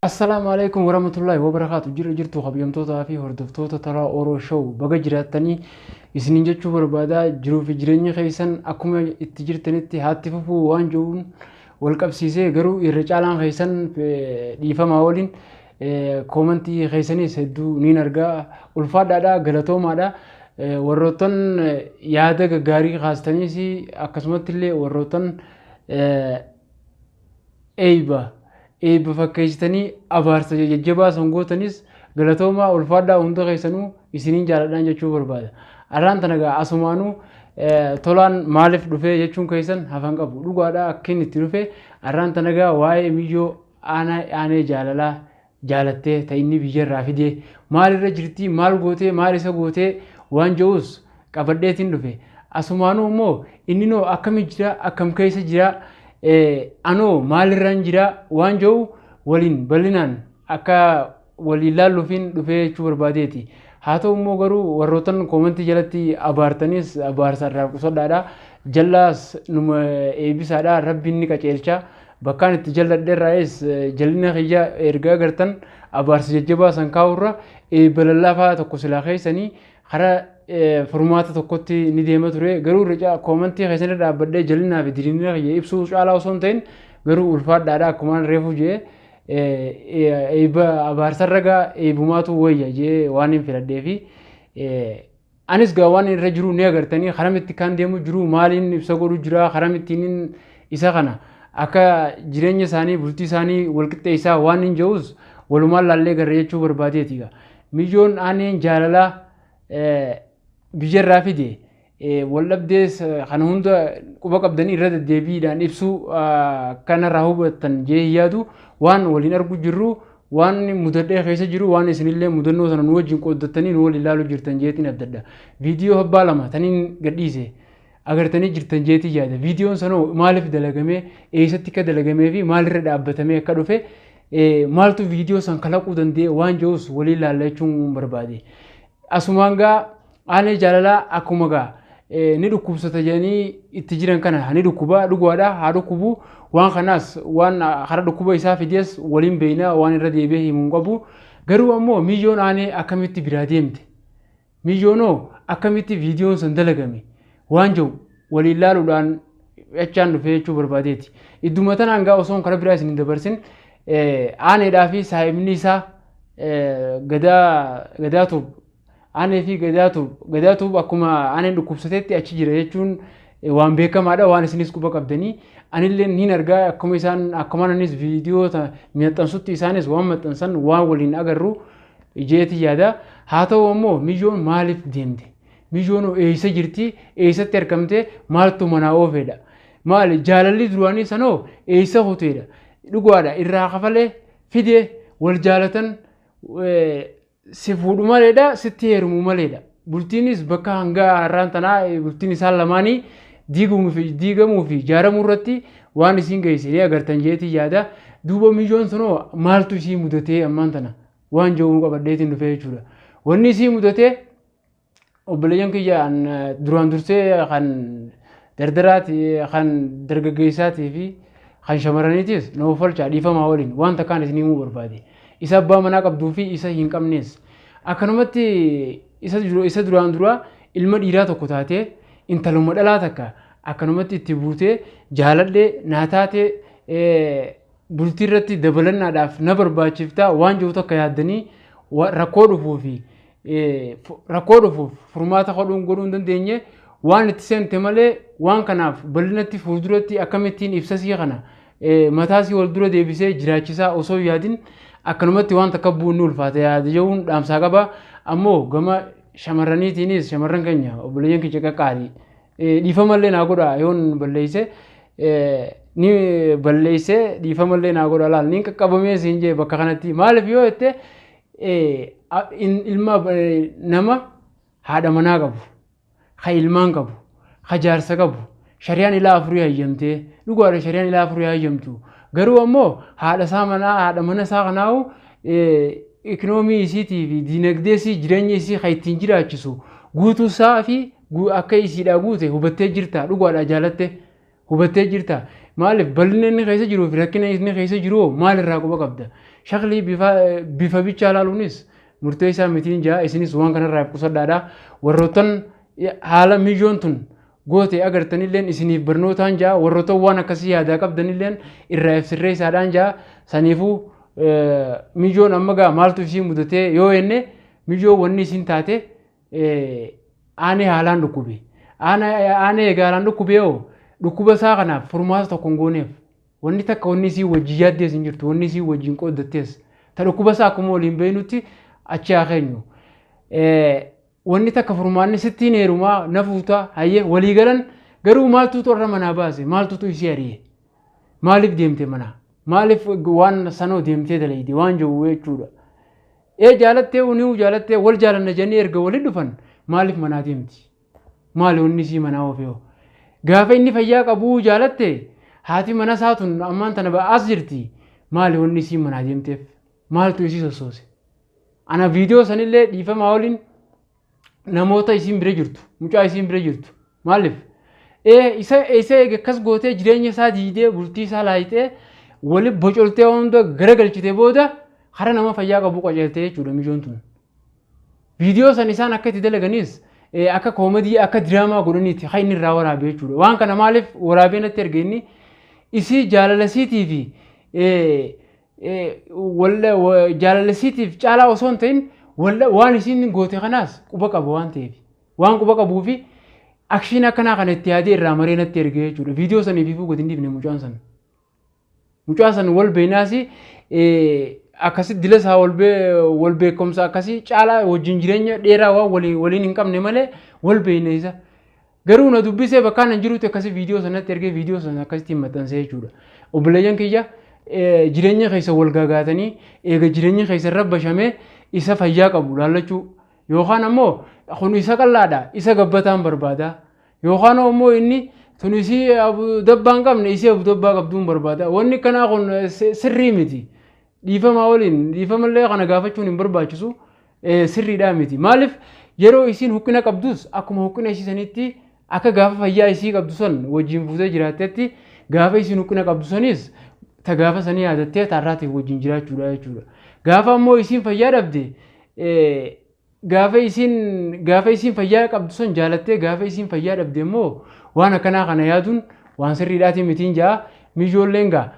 Assalaamu alaikum warahmatullahi wabarakaatu. Jirra jirtu kabajamtootaa fi hordoftoota Tolaa Oro Show, baga jiraattanii isiniin jechuu barbaada. Jiruu fi jireenya keessan akkuma itti jirtanitti haatti fufuu waan jiruun wal qabsiisee, garuu irra caalaan keessan dhiifamaa waliin koomantii keessanis hedduu niin argaa. Ulfaadhaadha, galatoomaadha. Warroottan yaada gaggaarii kaastaniis, akkasumatti illee warroottan eeyba eebba fakkeessitanii abaarsa jajjabaa san gootanis, galatoomaa, ulfaadhaa, hunda keessanuu isiniin jaaladhaan jechuu barbaada. Arraan tana gaa asumaanuu Tolaan maaliif dhufee jechuun keessan hafan qabu. Dhugaadhaa, akka inni itti dhufe arraan tana gaa waa'ee miyyoo aanee jaalalaa jaalattee ta inni biyyarraa fidee maalirra jirtii, maal gootee, maal isa gootee waan jedhus qabadheetiin dhufe. Asumaanuu immoo inni noo akkami jira, akkam keessa jira, anoo maalirraan jira waan jedhu waliin bal'inaan akka waliin laalluufiin dhufee jechuu barbaadeeti. Haa ta'u immoo garuu warroottan koomantii jalatti abaartanis abaarsa irraa qusadhaadha. Jallaas numa eebbisaadha. Rabbiin ni qaceelcha. Bakkaan itti jalladheerraayis jallina kiyya erga agartan abaarsa jajjabaa san kaa'urra eebba lallaafaa tokko silaa keessanii karaa furmaata tokkotti ni deema ture. Garuu irra koomantii keessan irra dhaabbadhee jallinaa fi diriirina kiyya ibsuu caalaa osoo hin ta'in, garuu ulfaadhaadha, akkumaan reefu jee eebba abaarsarra gaa eebumaatu wayya jee waan hin filadhee fi anis gaa waan irra jiru ni agartanii, karamitti kan deemu jiru, maaliin ibsa godhu jira, karamittiin isa kana akka jireenya isaanii bultii isaanii walqixxeessaa waan hin jedhus walumaan laallee garra jechuu barbaadeeti. Miyyoon aaneen jaalalaa biyyarraa fide waldhabdees kana hunda quba qabdanii irra deddeebiidhaan ibsuu kanarraa hubattan jee hin yaadu. Waan waliin argu jirru, waan mudadhee keessa jiru, waan isinillee mudannoo sana nu wajjin qooddattanii nu waliin ilaaluu jirtan jeetiin addadha. Viidiyoo abbaa lama taniin gadhiise agartanii jirtan jeetii yaada. Viidiyoon sanoo maaliif dalagamee, eessatti akka dalagamee fi maalirra dhaabbatamee akka dhufe, maaltu viidiyoo san kalaquu danda'e waan jedhus waliin ilaalla jechuun barbaade. Asumaan gaa aanee jaalalaa akkuma gaa ni dhukkubsata jedhanii itti jiran kana ni dhukkuba, dhugaadha, haa dhukkubu. Waan kanaas waan karaa dhukkuba isaa fidees waliin beekna, waan irra deebi'ee himuu hin qabu. Garuu ammoo miyyoon aanee akkamitti biraa deemte? Miyyoonoo akkamitti viidiyoon san dalagame? Waan jiru waliin laaluudhaan jechaan dhufee jechuu barbaadeeti. Idduma tanaan gaa osoo karaa biraa isin hin dabarsin, aaneedhaa fi saahibni isaa gadaa gadaatuuf aanee fi gadaatuuf akkuma aaneen dhukkubsateetti achi jira jechuun waan beekamaadha, waan isinis quba qabdanii. Anillee niin argaa, akkuma isaan akkuma anis viidiyoo maxxansutti isaanis waan maxxansan waan waliin agarru ijeeti yaada. Haa ta'u ammoo miyyoon maaliif deemte? Miyyoon eessa jirti? Eessatti argamte? Maaltu manaa oofedha? Maali jaalalli duraanii sanoo eessa kuteedha? Dhugaadha, irraa kafalee fidee wal jaalatan, si fuudhu maleedha, sitti heerumu maleedha. Bultiinis bakka hanga har'aan tanaa bultiin isaan lamaanii diigamuu fi ijaaramuu irratti waan isiin geesse ni agartan jeetii yaada. Duuba miyyoon sunoo maaltu isii mudatee ammaan tana waan jedhu qabadheetiin dhufee jechuudha. Wanni isii mudatee, obboleeyyan kiyya, duraan dursee kan dardaraati, kan dargaggeessaatii fi kan shamarraniitis na uffalchaa, dhiifamaa waliin waan takkaan isin himuu barbaade. Isa abbaa manaa qabduu fi isa hin qabnes. Akkanumatti isa duraan duraa ilma dhiiraa tokko taatee intaluma dhalaa takka akkanumatti itti buutee jaaladhee naa taatee bultii irratti dabalannaadhaaf na barbaachiftaa waan jiru takka yaaddanii rakkoo dhufuu fi rakkoo dhufuuf furmaata godhuu hin dandeenye waan itti seente malee, waan kanaaf bal'inatti fuulduratti akkamittiin ibsasii kana mataasii wal dura deebisee jiraachisaa osoo yaadin akkanumatti waan takka bu'uun ni ulfaata yaada jechuun dhaamsaa qaba. Ammoo gama shamarraniitiinis, shamarran keenya, obboleeyyan keenya qaqqaalii, dhiifamallee naa godha yoon balleeyse, ni balleeyse, dhiifamallee naa godha. Laal, niin qaqqabamee siin jee bakka kanatti. Maaliif yoo jette, ilma nama haadha manaa qabu, ka ilmaan qabu, ka jaarsa qabu, shari'aan ilaa afurii hayyamtee, dhugaadha, shari'aan ilaa afurii hayyamtu. Garuu ammoo haadha isaa manaa, haadha mana isaa kanaa'u ikinoomii isiitii fi diinagdee isii, jireenya isii kan ittiin jiraachisu guutuu isaa fi akka isiidhaa guute hubattee jirta, dhugaadha, jaalatte hubattee jirta. Maaliif bal'ina inni keessa jiruu fi rakkina inni keessa jiru maalirraa quba qabda? Shaklii bifa bichaa ilaaluunis murteessaa mitiin jaa, isinis waan kanarraa qusadhaadha. Warroottan haala mijoon tun goote agartanilleen isiniif barnootaan jaa, warroottan waan akkasii yaadaa qabdanilleen irraa sirreessaadhaan jaa. Saniifuu mijoon amma gaa maaltu isii mudatee yoo jenne, mijoo wanni isin taate aanee haalaan dhukkube. Aanee egaa haalaan dhukkube hoo dhukkuba isaa kanaaf furmaata tokko hin gooneef. Wanni takka wanni isii wajjin yaaddees hin jirtu, wanni isii wajjin qooddattees. Ta dhukkuba isaa akkuma waliin beeknutti achi haa keenyu. Wanni takka furmaanni sittiin heerumaa na fuutaa hayyee walii galan, garuu maaltuutu irra manaa baase, maaltuutu isii ari'e, maaliif deemte manaa, maaliif waan sanoo deemtee dalayde waan jiru jechuudha. Ee jaalattee uni'uu jaalattee wal jaalanna jennee erga waliin dhufan maaliif manaa deemti? Maali wanni isii manaa oofee? Gaafa inni fayyaa qabuu jaalatte, haati mana isaa tun ammaan tana as jirti, maali wanni isii manaa deemteef? Maaltu isii sossoose? Ana viidiyoo sanillee dhiifamaa waliin namoota isiin bira jirtu, mucaa isiin bira jirtu. Maaliif? Ee isa eega akkas gootee jireenya isaa diidee, bultii isaa laayitee, wali bocoltee hunda garagalchitee booda hara nama fayyaa qabu qajeeltee jechuudha mijoon tun. Viidiyoo san isaan akka itti dalaganis akka koomadii, akka diraamaa godhaniiti kan inni irraa waraabe jechuudha. Waan kana maaliif waraabee natti erge? Inni isii jaalalasiitii fi jaalalasiitiif caalaa osoo hin ta'in waan isiin goote kanaas quba qaba waan ta'eef. Waan quba qabuu fi akshiin akkanaa kana itti yaadee irraa maree natti erge jechuudha. Viidiyoo saniif ifuu gadi hin dhiifne mucaan san. Mucaa san wal beeknaas akkasi dila isaa wal beekumsa akkasii caalaa wajjin jireenya dheeraa waan waliin hin qabne malee wal beekne isa. Garuu na dubbisee bakka nan jirutti akkasii viidiyoo sanatti ergee, viidiyoo sana akkasitti maxxansee jechuudha. Obboleeyyan kiyya, jireenya keessa wal gagaatanii eega jireenya keessa rabbashamee isa fayyaa qabu laallachuu, yookaan ammoo kun isa qal'aadha isa gabbataan barbaada, yookaan ammoo inni tun isii dabbaa hin qabne isii abu dabbaa qabduun barbaada. Wanni kanaa kun sirrii miti. Dhiifamaa waliin, dhiifamallee kana gaafachuun hin barbaachisu, sirriidhaa miti. Maaliif? Yeroo isiin huqqina qabdus akkuma huqqina isii sanitti, akka gaafa fayyaa isii qabdu san wajjin fuutee jiraattetti, gaafa isiin huqqina qabdu sanis ta gaafa sanii yaadattee taarraatiif wajjin jiraachuudha jechuudha. Gaafa ammoo isiin fayyaa dhabde, gaafa isiin fayyaa qabdu san jaalattee, gaafa isiin fayyaa dhabde immoo waan akkanaa kana yaaduun waan sirriidhaatii mitiin jaa. Mijoolleen gaa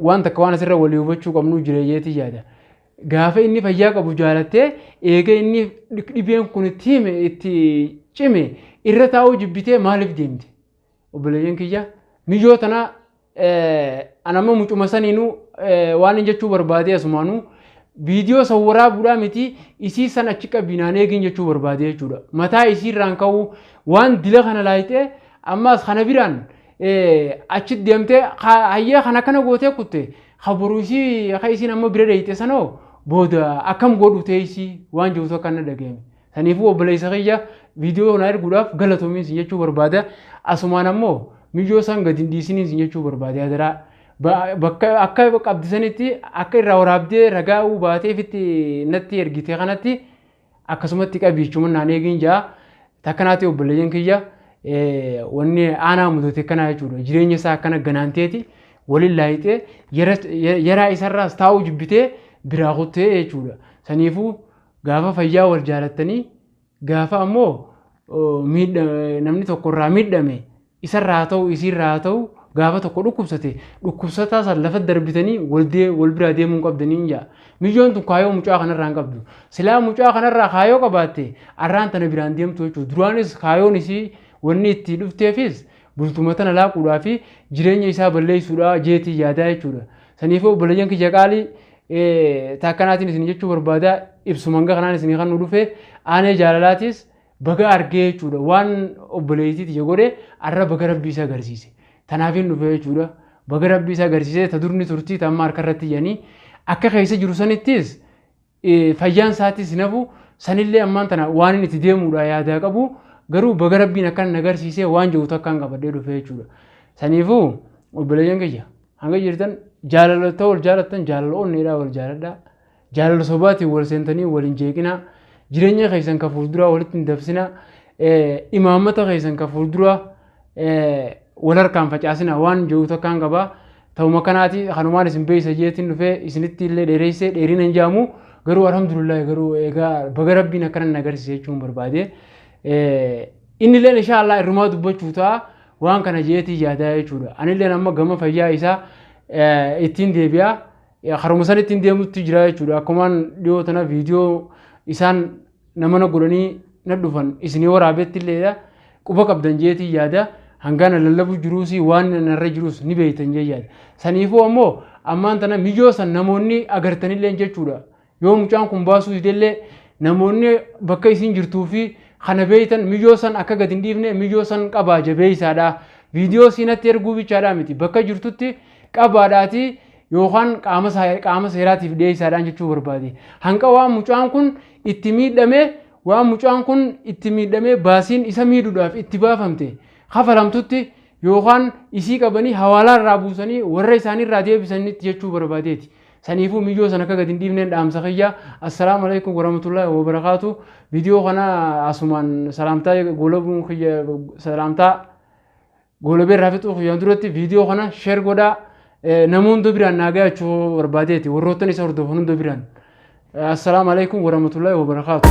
waan takka waan asirra walii hubachuu qabnu jireeyyeetii yaada. Gaafa inni fayyaa qabu jaalattee, eega inni dhibeen kun itti hime itti cime irra taa'uu jibbitee maaliif deemte? Obboleeyyan kiyya, mijoo tana anamma mucuma saniinuu waan hin jechuu barbaade, asumaanuu viidiyoo san waraabuudhaa miti, isii san achi qabinaan eegin jechuu barbaade jechuudha. Mataa isii irraan ka'uu waan dila kana laayitee ammas kana biraan achi deemtee hayyee kana akkana gootee kutte, haboru isii akka isiin amma bira dheeyite sanoo booda akkam godhu teessii waan jirutu akka na dhagahame. Saniifuu obboleessa kiyya, viidiyoo kana erguudhaaf galatoomiin sin jechuu barbaada. Asumaan ammoo mijoo san gadi hin dhiisiniin sin jechuu barbaada adaraa. Bakka akka qabdisanitti akka irraa waraabdee ragaa baatee ifitti natti ergite kanatti akkasumatti qabiichuma naan eegin jaa. Takkanaati obboleeyyan kiyya, wanni aanaa mudate akkanaa jechuudha. Jireenya isaa akkana ganaanteeti waliin laayitee yaraa isarraas taa'uu jibbitee biraa kuttee jechuudha. Saniifuu gaafa fayyaa wal jaalattanii, gaafa ammoo namni tokko irraa miidhame, isarraa haa ta'u isiirraa haa ta'u, gaafa tokko dhukkubsate, dhukkubsataa san lafa darbitanii wal biraa deemuu hin qabdanii hin jaa. Miyyoon tun kaayoo mucaa kanarraa hin qabdu. Silaa mucaa kanarraa kaayoo qabaatte arraan tana biraan deemtu jechuudha. Duraanis kaayoon isii wanni itti dhufteefis bultuma tana laaquudhaa fi jireenya isaa balleessuudhaa jeetii yaadaa jechuudha. Saniifuu obboleeyyan kiyya qaalii, taakkanaatiin isin jechuu barbaada, ibsuma hanga kanaan isin kan nu dhufe. Aanee jaalalaatis baga argee jechuudha, waan obboleettii tiyya godhe arra baga rabbii isa agarsiise. Tanaaf hin dhufe jechuudha. Baga rabbii isa agarsiise, ta durni turtii ta amma harka irratti iyyanii akka keessa jiru sanittis fayyaan isaatis hin hafu sanillee ammaan tana waan inni itti deemuudha yaadaa qabu, garuu baga rabbiin akkan na agarsiise waan jiru takkaan qabadhee dhufe jechuudha. Saniifuu obboleeyyan kiyya, hanga jirtan jaalala ta'u wal jaalattan, jaalala onneedhaa wal jaaladhaa. Jaalala sobaatiin wal seentanii wal hin jeeqinaa. Jireenya keessan ka fuulduraa walitti hin dabsinaa. Imaammata keessan ka fuulduraa wal harkaan facaasinaa waan jiru takkaan qabaa. Ta'uma kanaati kanumaan isin beeysa jeetiin dhufee isinitti illee dheereessee dheerina hin jaamu, garuu alhamdulillah, garuu egaa baga rabbiin akkana na agarsiise jechuun barbaade. Inni illee inshaallah irrumaa dubbachuu ta'a waan kana jeetii yaadaa jechuudha. Anillee amma gama fayyaa isaa ittiin deebi'a. Karuma san ittiin deemutti jira jechuudha. Akkumaan dhiyoo tana viidiyoo isaan nama na godhanii na dhufan isinii waraabetti illeedha. Quba qabdan jeetii yaada. Hangana lallabu jiruus waan narra jirus ni beeytan jee yaada. Saniifuu ammoo ammaan tana mijoo san namoonni agartanillee jechuudha. Yoo mucaan kun baasuu didellee, namoonni bakka isin jirtuu fi kana beeytan mijoo san akka gadi hin dhiifne, mijoo san qabaa jabeeysaadha. Viidiyoo siinatti erguu bichaadhaa miti, bakka jirtutti qabaadhaati yookaan qaama seeraatiif dhiyeessaadhaan jechuu barbaade. Hanqa waan mucaan kun itti miidhame, waan mucaan kun itti miidhamee baasiin isa miidhuudhaaf itti baafamte kafalamtutti, yookaan isii qabanii hawaalaa irraa buusanii warra isaanii irraa deebisanitti jechuu barbaadeeti. Saniifuu miyyoo sana akka gadi hin dhiifneen dhaamsa kiyya. Assalaamu alaikum warahmatullahi wabarakaatu. Viidiyoo kana asumaan salaamtaa goolabuun kiyya, salaamtaa goolabee irraa fixuu kiyyaan duratti viidiyoo kana share godhaa, nama hunda biraan naa gahachuu barbaadeeti, warroottan isa hordofan hunda biraan. Assalaamu alaikum warahmatullahi wabarakaatu.